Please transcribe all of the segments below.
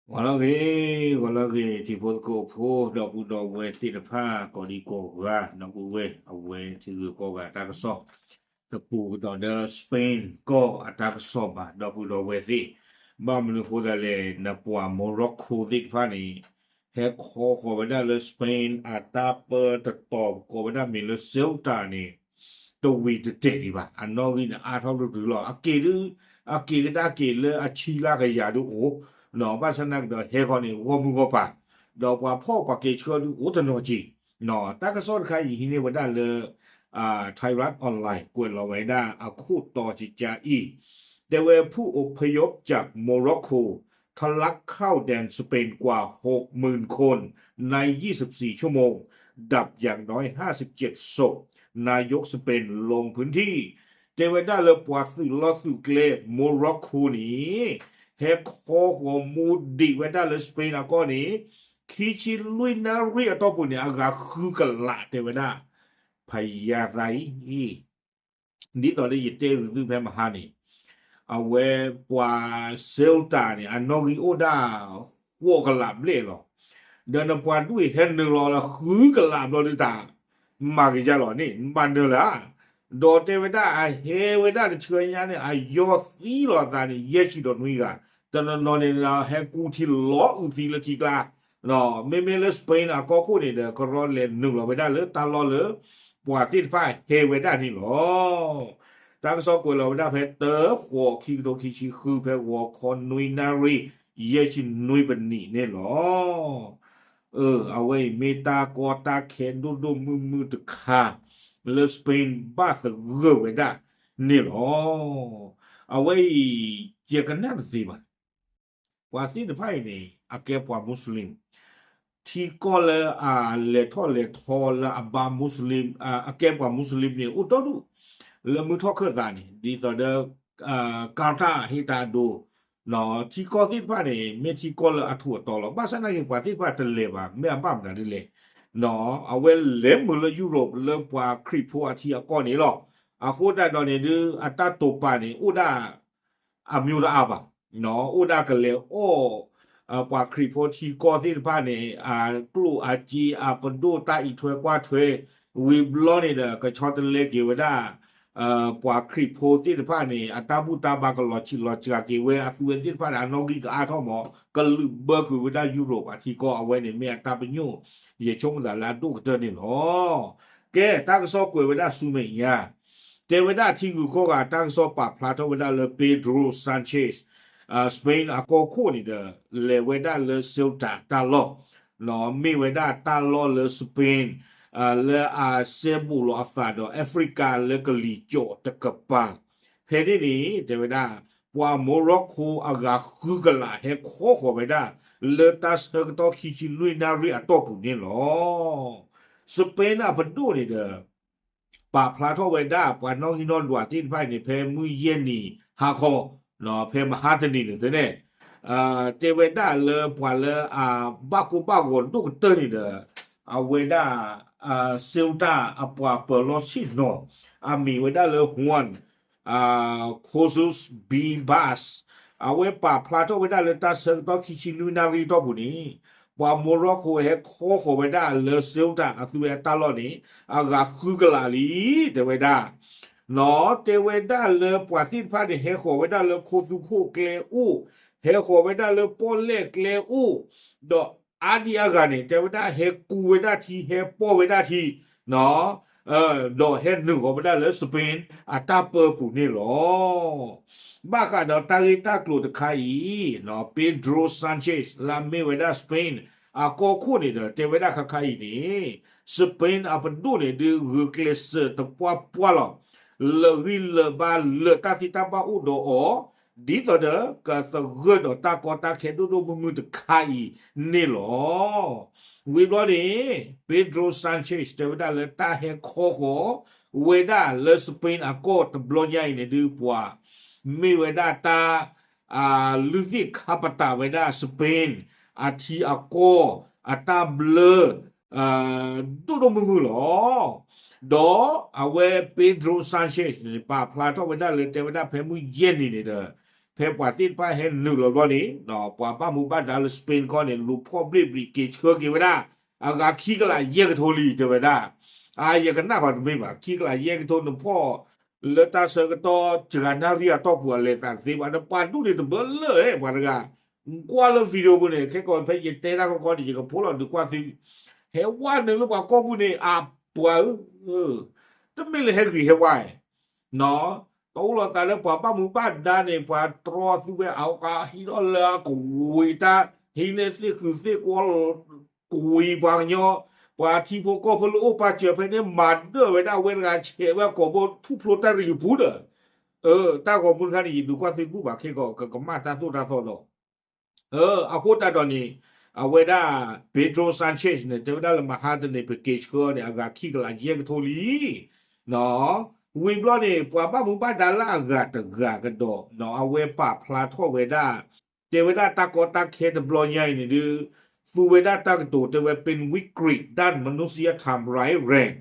ဂီၤလၢအဂ့ၤ, ဂီၤလၢအဂ့ၤ ထံဖိသကိးဖိ ဒီပုၢ်ဒီဝဲၢ်သ့ၣ်တဖၣ် ကိးဒံကိးဂၤ ဒီပုၢ်ဝဲၢ် အဝဲထံဂုၤကီၢ်ဂၤတၢ်ကစီၣ် တပူၤကဒီးဒီး Spain ကီၢ်အတၢ်ကစီၣ်ဘၣ် ဒီပုၢ်ဒီဝဲၢ်သ့ၣ်, ဘၣ်မနုၤအဃိသတးလဲၣ် နပှၤ Morocco သ့ၣ်တဖၣ်န့ၣ် ဟဲခီဃီၤဝဲဒၣ်လၢ Spain အတၢ်ပၢတတီၤ ကိးဝဲဒၣ်မ့ၢ်လၢ Ceuta န့ၣ် တဝံၤတတဲာ်ဒံးဘၣ်. အနီၣ်ဂံၢ်န့ၣ် အါထီၣ်ဒိၣ်တုၤလီၤ. အက့ၤဒုး အက့ၤကဒါက့ၤလၢအဆံလၢကယၤဒုးအိၣ်, ဘၣ်ဆၣ်သနာ်က့ဒီးဟဲဃီၤန့ၣ် ဂီၢ်မုၢ်ဂီၢ်ပၤ, ဒီးပှၤဖီၣ်ပှၤက့ၤဆှၢဒုးအိၣ်တနီၤက့ၤ. တၢ်ကစီၣ်တခါအံၤဟံးန့ၢ်ဝဲဒၣ်လၢ Thairath Online ကွဲးလီၤဝဲဒၣ်အခိၣ်တီကကါအံၤ, တဲဝဲ ผู้อพยพจากโมร็อกโก ทะลักเข้าแดนสเปนกว่าหกหมื่นคนในยี่สิบสี่ชั่วโมง ดับอย่างน้อยห้าสิบเจ็ดศพ นายกสเปนลงพื้นที่ တဲဝဲဒၣ်လၢပှၤသုးလီၢ်သုးကျဲ Morocco န့ၣ် ဟဲခီဃီၤမူဒံးဝဲဒၣ်လၢ Spain အကီၢ်န့ၣ် ခံဆံလွံၢ်နၣ်ရံၣ်အတီၢ်ပူၤန့ၣ် အဂၤဃုကလးတဲဝဲဒၣ် ဖယါသးအံၤ ဒ်သိးလၢယတဲဂုာ်သုဖဲမဟါန့ၣ် အဝဲပှၤ Ceuta န့ၣ် အနီၣ်ဂံၢ်အိၣ်ဒၣ် ဃိးကလးဘျဲၣ်လီၤ. ဒီးနပှၤဒူၣ်အံၤဟဲနုာ်လီၤလၢဃုကလးဘျီဒုတၢ် မၤက့ၤယါလီၤန့ၣ် မၤနၢၤလၢၤဧါ. ဒီးတဲဝဲဒၣ်အဟဲဝဲဒၣ်တဆၢညါန့ၣ် အယီၤသံလီၤအသးန့ၣ် ယဲၢ်ဆံဒီးနွံဂၤ, တနီၤနီၤန့ၣ်ဒီး ဟဲကူထံလီၤအုးသံလၢထံကျါ မ့မ့ၢ်လၢ Spain အကီၢ်ခိၣ်န့ၣ်ဒီး ကရီလဲၤနုာ်လီၤဝဲဒၣ်လၢတၢ်လီၢ်လၢ ပှၤသ့ၣ်တဖၣ်ဟဲဝဲဒၣ်န့ၣ်လီၤ. တၢ်ကစီၣ်ကွဲးလီၤဝဲဒၣ်ဖဲ တၢ ဃိး ခံကထိခံဆံဃု ဖဲဂီၤခီနွံနၣ်ရံၣ် ယဲၢ်ဆံနွံပနံးန့ၣ်လီၤ. အဝဲအံၤမ့ၢ်တၢ်ကီတၢ်ခဲဒိၣ်ဒိၣ်မုၢ်မုၢ်တခါ လၢ Spain ဘၣ်သဂၢၢ်ဝဲဒၣ်န့ၣ်လီၤ. အဝဲအံၤ ယကနၣ်တသ့ဘၣ် ပှၤသ့ၣ်တဖၣ်အံၤန့ၣ် အကဲပှၤ Muslim ထံကီၢ်လၢအလဲၤထီၣ်လဲၤထီလၢအဘါ Muslim အကဲပှၤ Muslim န့ၣ် အိၣ်တီဒူၣ် လၢမုၢ်ထီၣ်ခၢၣ်သးန့ၣ် ဒ်သိးဒီး ကၤတၢ်ဟ့ၣ်တၢ်အဒိ ထံကီၢ်သ့ၣ်တဖၣ်န့ၣ် မ့ၢ်ထံကီၢ်လၢအထူးအတီလီၤ. ဘၣ်ဆၣ်သနာ်က့ ပှၤသ့ၣ်တဖၣ်တလဲၤဘၣ် မ့ၢ်အဘၣ်မနုၤဒ်လဲၣ် အဝဲလဲၤမုာ်လၢ Europe လၢပှၤခရံာ်ဖိအထံအကီၢ်န့ၣ်လီၤ. အဃိသတးဒီးန့ၣ်ဒုး အတၢ်တိာ်ပာ်န့ၣ် အိၣ်ဒၣ် အမျိုးတအါဘၣ်, အိၣ်ဒၣ်ကလဲၤအီၣ် ပှၤခရံာ်ဖိထံကီၢ်သ့ၣ်တဖၣ်န့ၣ် အကျိၣ်အစ့အပဒိၣ်တၢ်အံးထွဲကွၢ်ထွဲ ဝံၤဘျီန့ၣ်ဒီး ကဆီတလဲက့ၤဝဲဒၣ် ပှၤခရံာ်ဖိသ့ၣ်တဖၣ်န့ၣ် အတၢ်ဘူၣ်တၢ်ဘါကလီၤဆံးလီၤစှၤက့ၤဝဲ အသုဝဲသ့ၣ်တဖၣ်န့ၣ် အနီၣ်ဂံၢ်ကအါထီၣ်မး ကလုာ်ဘၢကွံာ်ဝဲဒၣ် Europe အထံကီၢ် အဝဲန့ၣ်မ့ၢ်အတၢ်ပညိၣ် ယဆိကမိၣ်သးလၢအဒိၣ်ကတၢၢ်န့ၣ်လီၤ. ကဲ တၢ်ကစီၣ်ကွဲးဝဲဒၣ်ဆူမဲာ်ညါ တဲဝဲဒၣ်ထံဂုၤကီၢ်ဂၤတၢ်ကစီၣ်ပာ်ဖျါထီၣ်ဝဲဒၣ်လၢ Pedro Sanchez, Spain အကီၢ်ခိၣ်န့ၣ်ဒီး လဲၤဝဲဒၣ်လၢ Ceuta တၢ်လီၢ်, မ့ၢ်ဝဲဒၣ်တၢ်လီၢ်လၢ Spain လၢအစဲဘူးလိာ်အသးဒီး Africa လၢကလံၤစိးတကပၤ, ဖဲန့ၣ်န့ၣ် တဲဝဲဒၣ် ပှၤ Morocco အဂၤဃုကလးဟဲခီဃီၤဝဲဒၣ် လၢတၢ်ဆၢကတီၢ်ခံဆံလွံၢ်နၣ်ရံၣ်အတီၢ်ပူၤန့ၣ်လီၤ. Spain အပဒိၣ်န့ၣ်ဒီး ပာ်ဖျါထီၣ်ဝဲဒၣ် ပှၤနီၣ်ဂံၢ်နီၣ်ဒွးသ့ၣ်တဖၣ်အံၤန့ၣ် ဖဲမုၢ်ယဲၢ်နံၤဟါခီ, ဖဲမဟါတနံၤန့ၣ်သ့ၣ်န့ၣ် တဲဝဲဒၣ်လၢပှၤလၢအဘၣ်ကိၢ်ဘၣ်ဂီၤဒိၣ်ကတၢၢ်န့ၣ်ဒီး အဝဲဒၣ် Ceuta အပှၤပၢၤလီၢ်ဆ့ၣ်နီၤ အမံၤဝဲဒၣ်လၢ Juan José Bibas, အဝဲပာ်ဖျါထီၣ်ဝဲဒၣ်လၢတၢ်ဆၢကတီၢ်ခံဆံလွံၢ်နၣ်ရံၣ်အတီၢ်ပူၤန့ၣ် ပှၤ Morocco ဟဲခီဃီၤဝဲဒၣ်လၢ Ceuta အသုဝဲအတၢ်လီၢ်န့ၣ် အဂၤဃုကလးလံ တဲဝဲဒၣ် နီၢ် တဲဝဲဒၣ်လၢပှၤသ့ၣ်တဖၣ်န့ၣ် ဟဲဃီၤဝဲဒၣ်လၢခိသူခိၣ်ကျဲအိၣ်, ဟဲဃီၤဝဲဒၣ်လၢပီၣ်လဲၣ်ကျဲအိၣ်, ဒီးအါဒံအါဂၤန့ၣ် တဲဝဲဒၣ်ဟဲကူဝဲဒၣ်ထံ ဟဲပီၣ်ဝဲဒၣ်ထံ, ဒီးဟဲနုာ်ဃီၤဝဲဒၣ်လၢ Spain အတၢ်ပၢပူၤန့ၣ်လီၤ. ဘၣ်ဃးဒီးတၢ်ဂ့ၢ်တၢ်ကျိၤတခါအံၤ, Pedro Sánchez လၢအမ့ၢ်ဝဲဒၣ် Spain အကီၢ်ခိၣ်န့ၣ်ဒီး တဲဝဲဒၣ်ခါခါအံၤန့ၣ် Spain အပဒိၣ်န့ၣ်ဒုးဂုာ်ကျဲးစၢးတပှၢ်ပှၢ်လီၤ. လၢာ်ဂံၢ်လၢာ်ဘါလၢာ်တၢ်သ့တၢ်ဘၣ်အိၣ်ဒီးအီၤ, ဒ်သိးဒီးကသဂၢၢ်ဒီးတၢ်ကီတၢ်ခဲဒိၣ်ဒိၣ်မုၢ်မုၢ်တခါအံၤန့ၣ်လီၤ. ဝံၤဘျီန့ၣ် Pedro Sánchez တဲဝဲဒၣ်လၢတၢ်ဟဲခီဃီၤဝဲဒၣ်လၢ Spain အကီၢ်တဘျီညါအံၤန့ၣ်ဒုးပှၤ မ့ၢ်ဝဲဒၣ်တၢ် လုၢ်သ့ၣ်ခါပတာ်ဝဲဒၣ် Spain အထံအကီၢ် အတၢ်ဘျၢ ဒိၣ်ဒိၣ်မုၢ်မုၢ်လီၤ. ဒီးအဝဲ Pedro Sánchez န့ၣ် ပာ်ဖျါထီၣ်ဝဲဒၣ်လၢတဲဝဲဒၣ်ဖဲမုၢ်ယဲၢ်နံၤန့ၣ်ဒီး ဖဲပှၤသ့ၣ်တဖၣ်ဟဲနုာ်လီၤဘျီန့ၣ် ပှၤဘၣ်မူဘၣ်ဒါလၢ Spain ခီန့ၣ် လူၤဖီၣ်ဘျ့ၣ်ဘျံးက့ၤဆှၢက့ၤဝဲဒၣ် အဂၤခံကလးယဲၢ်ကထိလံ တဲဝဲဒၣ်. အါ ယကနၣ်ဃီတမ့ၢ်ဘၣ် ခံကလးယဲၢ်ကထိနဖီၣ် လၢတၢ်ဆၢကတီၢ် တဂၤနၣ်ရံၣ်အတီၢ်ပူၤအလဲၤသးတသ့ဘၣ် နပှၤဒူၣ်န့ၣ်တဘၢလၢာ် ပှၤတဂၤ ကွၢ်လၢ video ပူၤန့ၣ် ခဲကီးဖဲယတဲတၢ်ခီခီန့ၣ် ယကဖိးလီၤဒုးကွၢ်သု ဟဲဝါနုာ်လၢပှၤကီၢ်ပူၤန့ၣ် အပှၤဧၢ, တမ့ၢ်လၢဟဲဂ့ၤဟဲဝါ တအိၣ်လီၤသးလၢပှၤဘၣ်မူဘၣ်ဒါန့ၣ် ပှၤတြီသုဝဲအကဟံးထီၣ်လၢအကဝံၤတၢ် ဟံးန့ၢ်သ့ၣ်ဃုာ်သ့ၣ်ကွီ ကဝံၤပှၤကညီ ပှၤထံဖိကီၢ်ဖိလၢအိၣ်ပာ်စၢၤဖဲန့ၣ် မၤဒၢၣ်ဝဲဒၣ်ဝဲတဂၤဆဲးဝဲကိာ်ဘိထူၣ်ဖျိတၢ်ရံၣ်ကပူၤဒီး တၢ်ဂီၤမူတခါန့ၣ် ယဒုးကွၢ်သုဘူၣ်ဘၣ်ခဲကီး ကကမၣ်တၢ်သိၣ်တၢ်သီဒီး အဃိသတးဒီးန့ၣ် အဝဲဒၣ် Pedro Sanchez န့ၣ် တဲဝဲဒၣ်လၢမဟါတနံၤ ပက့ၤဆှၢန့ၣ် အဂၤခံကလးယဲၢ်ကထိလံ ဝံၤဘျီန့ၣ် ပှၤဘၣ်မူဘၣ်ဒါလၢအဂၤတဂၤကဒီး အဝဲပာ်ဖျါထီၣ်ဝဲဒၣ် တဲဝဲဒၣ်တၢ်ကီတၢ်ခဲတဘျီညါအံၤန့ၣ်ဒုး သူဝဲဒၣ်တၢ်ကတိၤတဲဝဲ เป็นวิกฤตด้านมนุษยธรรมร้ายแรง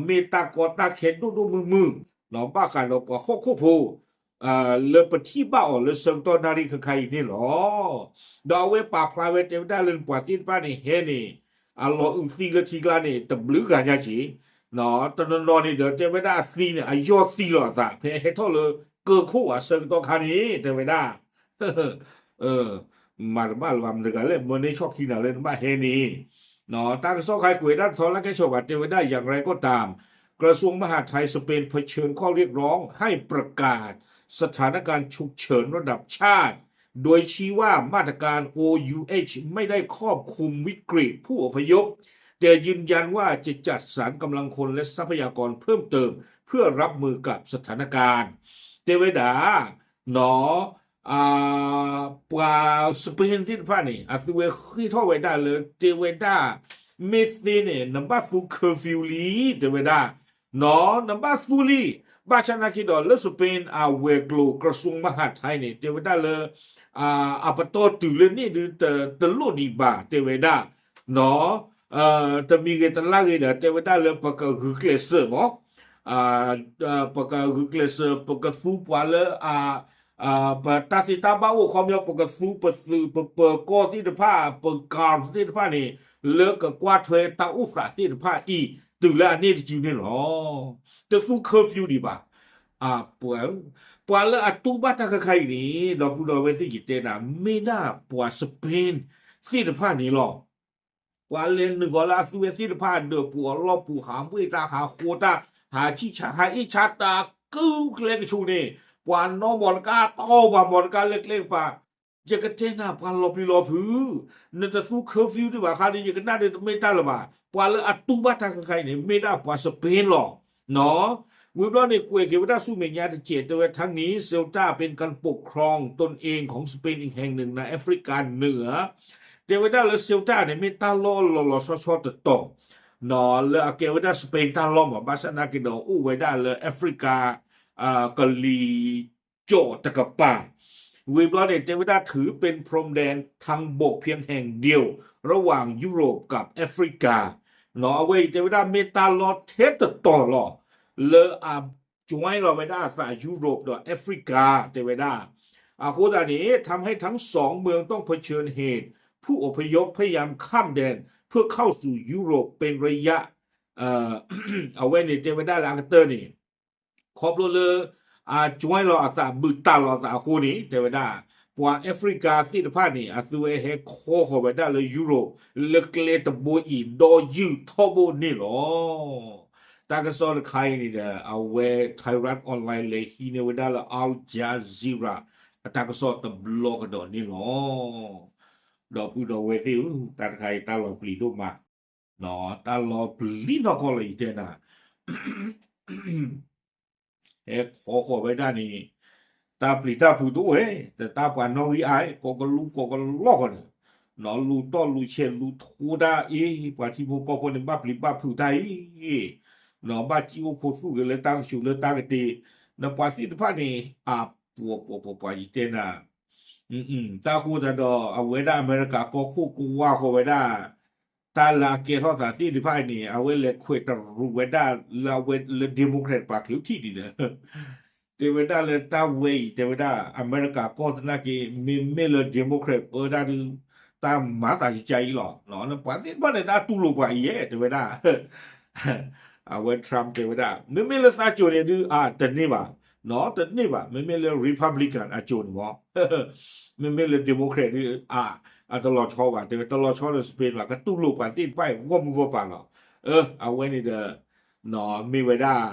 မ့ၢ်တၢ်ကီတၢ်ခဲဒိၣ်ဒိၣ်မုၢ်မုၢ် ဘၣ်ဃးဒီးပှၤဟီၣ်ခိၣ်ဖိ လၢပထံၣ်ဘၣ်အီၤလၢဆၢကတီၢ်နၣ်ရံၣ်ခဲခါအံၤန့ၣ်လီၤ. ဒီးအဝဲပာ်ဖျါဝဲတဲဝဲဒၣ်လၢပှၤသ့ၣ်တဖၣ်န့ၣ်ဟဲန့ၣ် အလီၤအုးသံလၢထံကျါန့ၣ် တဘျုးဂၤညါက့ၤ တနီၤနီၤန့ၣ်ဒီးတဲဝဲဒၣ်အသံန့ၣ် အယီၢ်သံလီၤအသး ဖဲဟဲထီၣ်လၢကၢခိၣ်အဆၢကတီၢ်ခါန့ၣ် တဲဝဲဒၣ် မၤတဘၣ်လၢၤဘၣ် မတၤတဂၤလဲၣ် မၢန့ၢ်ဆီၣ်ခံနၤလၢနဘၣ်ဟဲန့ၣ် တၢ်ကစီၣ်ခါကွဲးဒၣ်တထီလၢကဲဆီဘၣ် တဲဝဲဒၣ် อย่างไรก็ตาม กระทรวงมหาดไทยสเปนเผชิญข้อเรียกร้องให้ประกาศสถานการณ์ฉุกเฉินระดับชาติ โดยชี้ว่ามาตรการ โอ ยู เอช ไม่ได้ครอบคลุมวิกฤตผู้อพยพ แต่ยืนยันว่าจะจัดสรรกำลังคนและทรัพยากรเพิ่มเติมเพื่อรับมือกับสถานการณ์ တဲဝဲဒၣ် နီၢ် ပှၤ Spain သ့ၣ်တဖၣ်န့ၣ် အသုဝဲဃ့ၢ်ထီၣ်ဝဲဒၣ်လၢ တဲဝဲဒၣ် မ့ၢ်သ့န့ၣ် နဘၣ်သူ curfew လံ တဲဝဲဒၣ် နီၢ် နဘၣ်သူလံ ဘၣ်ဆၣ်နာ်က့ဒီးလၢ Spain အဝဲၤကျိၤ กระทรวงมหาดไทย န့ၣ် တဲဝဲဒၣ်လၢ အပတီၢ်တုၤလၢန့ၣ်ဒုး တလိၣ်ဒံးဘၣ် တဲဝဲဒၣ် နီၢ် တမံၤဂ့ၤတလါဂ့ၤဒီး တဲဝဲဒၣ်လၢပကဂုာ်ကျဲးစၢးမး ပကဂုာ်ကျဲးစၢး ပကသူပှၤလၢ ပတၢ်သ့တၢ်ဘၣ်အိၣ်ခီပညီ ပကသူပသုး ပပၢၤကီၢ်သ့ၣ်တဖၣ် ပကၤသ့ၣ်တဖၣ်န့ၣ် လၢကကွၢ်ထွဲတၢ်အိၣ်သးသ့ၣ်တဖၣ်အံၤ တုၤလၢအန့ၣ်တစုန့ၣ်လီၤ. တသူ curfew ဒံးဘၣ်. ပှၤ ပှၤလၢအတူၢ်ဘၣ်တၢ်ခဲခါအံၤန့ၣ် ဒီပုၢ်ဒီဝဲၢ်သ့ၣ်ယတဲနၤ မ့ၢ်ဒၣ်ပှၤ Spain သ့ၣ်တဖၣ်န့ၣ်လီၤ. ပှၤလဲၤနုာ်ဃီၤလၢအသုဝဲသ့ၣ်တဖၣ်အဒၢးပူၤအလီၢ်ပူၤ ဟးဘှ့ၣ်တၢ်ဟးဃိတၢ် ဟးဆံၣ်ဆါဟးအ့ၣ်ဆါတၢ် ကုကျဲကဆူန့ၣ် ပှၤနီၢ်မီၢ်တကါ တီၢ်ပှၤမီၢ်တကါလၢကျဲကပၤ ယကတဲနၤပှၤလီၤပျံၤလီၤဖုး နတသူ curfew ဒံးဘၣ်ခါဒီး ယကနၣ်ဒီးတမ့ၢ်တၢ်လၢၤဘၣ်. ပှၤလၢအတူၢ်ဘၣ်တၢ်ခဲခါအံၤန့ၣ် မ့ၢ်ဒၣ်ပှၤ Spain လီၤ. ဝံၤဘျီန့ၣ် ကွဲးက့ၤဝဲဒၣ်ဆူမဲာ်ညါတစဲး တဲဝဲ ทั้งนี้ Ceuta เป็นการปกครองตนเองของสเปนอีกแห่งหนึ่งในแอฟริกาเหนือ တဲဝဲဒၣ်လၢ Ceuta န့ၣ် မ့ၢ်တၢ်လီၢ်လီၤလီၤဆီဆီတတီၤ လၢအကဲဝဲဒၣ် Spain တၢ်လီၢ်မး ဘၣ်ဆၣ်နာ်က့ဒီး အိၣ်ဝဲဒၣ်လၢ Africa ကလံၤ ကၠီၣ်တကပၤ ဝံၤဘျီန့ၣ် တဲဝဲဒၣ် ถือเป็นพรมแดนทางบกเพียงแห่งเดียวระหว่างยุโรปกับแอฟริกา အဝဲအံၤတဲဝဲဒၣ် မ့ၢ်တၢ်လီၢ်ထဲတတီၤလီၤ လၢအ join လီၤဝဲဒၣ်အသး Europe ဒီး Africa တဲဝဲဒၣ် အဃိသတးန့ၣ် ทำให้ทั้งสองเมืองต้องเผชิญเหตุ ผู้อพยพพยายามข้ามแดนเพื่อเข้าสู่ยุโรปเป็นระยะ အဝဲန့ၣ်တဲဝဲဒၣ်လၢအကတၢၢ်န့ၣ် ခီဖျိလၢ အ join လီၤအသး ဘုၣ်တၢ်လီၤအသးအဃိန့ၣ် တဲဝဲဒၣ် ပှၤ Africa သ့ၣ်တဖၣ်န့ၣ် အသုဝဲဟဲခီဃီၤဝဲဒၣ်လၢ Europe လၢကျဲတဘိအံၤ ဒီးယုၢ်ထီဘိန့ၣ်လီၤ. တၢ်ကစီၣ်တခါအံၤန့ၣ်ဒီး အဝဲ Thairath Online လဲၤဟံးန့ၢ်ဝဲဒၣ်လၢ Al Jazeera အတၢ်ကစီၣ်တဘျီကဒီးန့ၣ်လီၤ. ဒီပုၢ်ဒီဝဲၢ်သ့ၣ်ဧၢ, တၢ်တခါအံၤတၢ်လီၤပျံၤဒိၣ်မး, တၢ်လီၤပျံၤနီၢ်ကီၢ်လီၤ ယတဲနၤ ဟဲခီဃီၤဝဲဒၣ်န့ၣ် တၢ်ပျံၤတၢ်ဖုးတအိၣ်ဝဲ, တၢ်ပှၤနီၣ်ဂံၢ်အါ ကိးကလူးကိးကလီၢ်ဃီန့ၣ်, လူၤတီၢ်လူၤဆဲးလူၤထိတၢ်အ့ၣ် ပှၤထံဖိကီၢ်ဖိန့ၣ် ဘၣ်ပျံၤဘၣ်ဖုးတၢ်အံၤ, ဘၣ်စံၣ်အိၣ်ခိးသူၣ်ဂ့ၤလၢတၢ်ကဆူးလၢတၢ်ကတ့ၤ, နပှၤသ့ၣ်တဖၣ်န့ၣ် အပှၤပှၤပှၤပှၤယတဲနၤ တၢ်ဃိသတးဒီး အဝဲဒၣ်အမဲရကၤကီၢ်ခိၣ်ကဝါဃီၤဝဲဒၣ် တၢ်လၢအကဲထီၣ်သးသ့ၣ်တဖၣ်န့ၣ် အဝဲလဲၤခွဲးတရူးဝဲဒၣ်လၢအဝဲလၢ democrat ပှၤချုးထံၣ်ဒ်န့ၣ် တဲဝဲဒၣ်လၢတၢ်ဝဲအံၤ တဲဝဲဒၣ် အမဲရကၤကီၢ်သနာ်က့ မ့မ့ၢ်လၢ Democrat ပၢတၢ်ဒုး တၢ်မၤသးယကါအံၤလီၤ. ပှၤသ့ၣ်တဖၣ်န့ၣ် တၢ်တူၢ်လိာ်ပှၤအံၤယဲ တဲဝဲဒၣ် အဝဲ Trump တဲဝဲဒၣ် မ့မ့ၢ်လၢသးကိၤန့ၣ်ဒုး အတန့ၢ်ဘၣ်, တန့ၢ်ဘၣ်. မ့မ့ၢ်လၢ Republican အကိၤန့ၣ်မ့ၢ် မ့မ့ၢ်လၢ Democrat ဒုး အတလီၤဆီဘၣ်, တဲဝဲတလီၤဆီဒီး Spain ဘၣ်, ကတူၢ်လိာ်ပှၤသ့ၣ်တဖၣ်အံၤ ဂီၢ်မုၢ်ဂီၢ်ပၤလီၤ. အဝဲန့ၣ်ဒီး မ့ၢ်ဝဲဒၣ်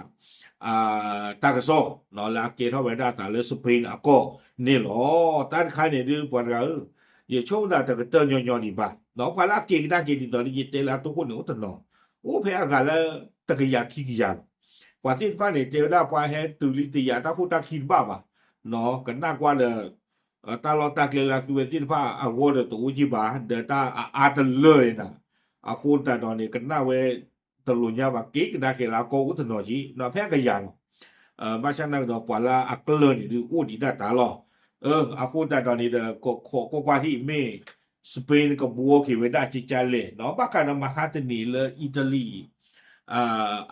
တၢ်ကစီၣ် လၢအကဲထီၣ်ဝဲဒၣ်အသးလၢ Spain အကီၢ်န့ၣ်လီၤ. တၢ်တခါန့ၣ်ဒုး ပှၤတဂၤဧၢ, ယဆိကမိၣ်သးတကတၢၢ်ညီညီဒံးဘၣ်, ပှၤလၢအက့ၤကဒါက့ၤဒ်သိးဒီး ယတဲလၢအတိခိၣ်န့ၣ် အိၣ်တနီၤ, အိၣ်ဖဲအဂၤလၢတကယၤခံကယၤလီၤ. ပှၤသ့ၣ်တဖၣ်န့ၣ် တဲဝဲဒၣ်ပှၤဟဲတုၤလံတယၤတၢ်ခိၣ်တၢ်ခံတဘၣ်ဘၣ်, ကနၣ်ကွၢ်ဒီး တၢ်လီၢ်တၢ်ကျဲလၢအသူဝဲသ့ၣ်တဖၣ်အဂီၢ်ဒီးတအိၣ်က့ၤဘၣ်, ဒီးတၢ်အအါတလၢာ်န့ၣ်, အဃိသတးဒီးန့ၣ် ကနၣ်ဝဲတလိာ်ညါဘၣ် က့ၤကဒါက့ၤလၢအကီၢ်အိၣ်တနီၤက့ၤ, ဖဲအကယၤလီၤ. ဘၣ်ဆၣ်သနာ်က့ဒီး ပှၤလၢအကျၢၢ်န့ၣ်ဒုး အိၣ်ဒံးဒၣ်တၢ်လီၤ. အဃိသတးဒီးန့ၣ်ဒီး ခိးကွၢ်ကွၢ်ထံၣ်မ့ၢ် Spain ကဘှီက့ၤဝဲဒၣ်ကကလဲၣ်နီၤ, ဘၣ်ဃးဒီးမဟါတနံၤလၢ Italy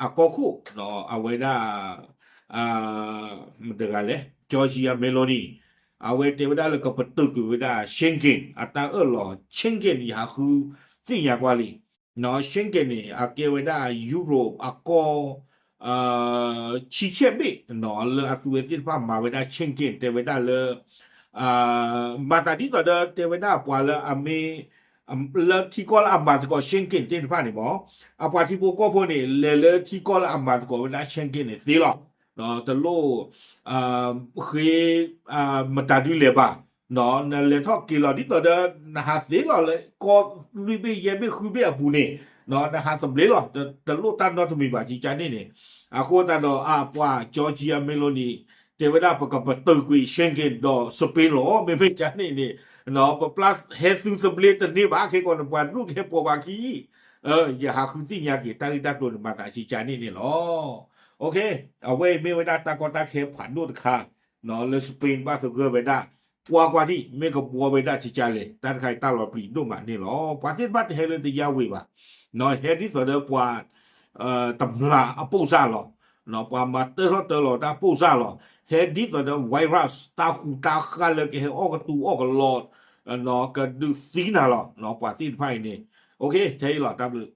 အကီၢ်ခိၣ် အဝဲဒၣ် မတဂၤလဲၣ် Giorgia Meloni အဝဲတဲဝဲဒၣ်လၢကပတုာ်ကွံာ်ဝဲဒၣ် Schengen အတၢ်အၢၣ်လီၤ Schengen ယဟးဃုသ့ၣ်ညါကွၢ်လံ. Schengen န့ၣ် အကဲဝဲဒၣ် Europe အကီၢ် ဆံဆဲၣ်ဘ့ၣ် လၢအသူဝဲသ့ၣ်တဖၣ်မၤဝဲဒၣ် Schengen တဲဝဲဒၣ်လၢ မၤသးဒ်သိးဒီးတဲဝဲဒၣ်ပှၤလၢအမ့ၢ် လၢထံကီၢ်လၢအမၤသကိး Schengen သ့ၣ်တဖၣ်န့ၣ်မ့ၢ် အပှၤထံဖိကီၢ်ဖိန့ၣ် လဲၤလၢထံကီၢ်လၢအမၤသကိးဝဲဒၣ် Schengen န့ၣ်သ့လီၤ. တလိၣ် ဃ့ မတၤဒုလဲၣ်ဘၣ်, နလဲၤထီၣ်က့ၤလီၤဒ်သိးဒီး နဟးသ့လီၤလၢကီၢ်လွံၢ်ဘ့ၣ်ယဲၢ်ဘ့ၣ်ဃုဘ့ၣ်အပူၤန့ၣ် နဟးသဘျ့လီၤ, တလိၣ်တၢ်နီတမံၤဘၣ် ကကန့ၣ်န့ၣ်. အဃိသတးဒီးအပှၤ Giorgia Meloni တဲဝဲဒၣ်ပကပတုာ်ကွံာ် Schengen ဒီး Spain လီၤ. မ့မ့ၢ်ကန့ၣ်န့ၣ် ပပျၢ်ဟဲသုသဘျ့တန့ၢ်ဘၣ် ခဲကီးန့ၣ် ပှၤတရူၢ်ကဟဲပိာ်ပှၤခံ ယဟးဃုသ့ၣ်ညါက့ၤ တၢ်ဂ့ၢ်တၢ်ကျိၤန့ၣ် မၤသးကကန့ၣ်န့ၣ်လီၤ. အဝဲအံၤမ့ၢ်ဝဲဒၣ်တၢ်ကီတၢ်ခဲဖးဒိၣ်တခါ လၢ Spain ဘၣ်သဂၢၢ်ဝဲဒၣ် ကွၢ်ကွၢ်ထံၣ် မ့ၢ်ကဘှီဝဲဒၣ်ကကလဲၣ် တၢ်တခါအံၤတၢ်လီၤပျံၤဒိၣ်မးန့ၣ်လီၤ. ပှၤသ့ၣ်တဖၣ်တဟဲလၢတယါဝ့ၤဘၣ်, ဟဲဒ်သိးဒီးပှၤ တမျၢ်အပိၢ်စၢ်လီၤ. ပှၤမၤတၢထီၣ်တၢလီၤတၢ်ပိၢ်စၢ်လီၤ. ဟဲဒ်သိးဒီး virus တၢ်ဟူးတၢ်ဃၢ်လၢကဟဲအီၣ်ကတူၢ်အီၣ်ကလီ ကဒုးသံနၤလီၤ. ပှၤသ့ၣ်တဖၣ်အံၤန့ၣ် ထဲအံၤလီၤ တၢ်ဘျုး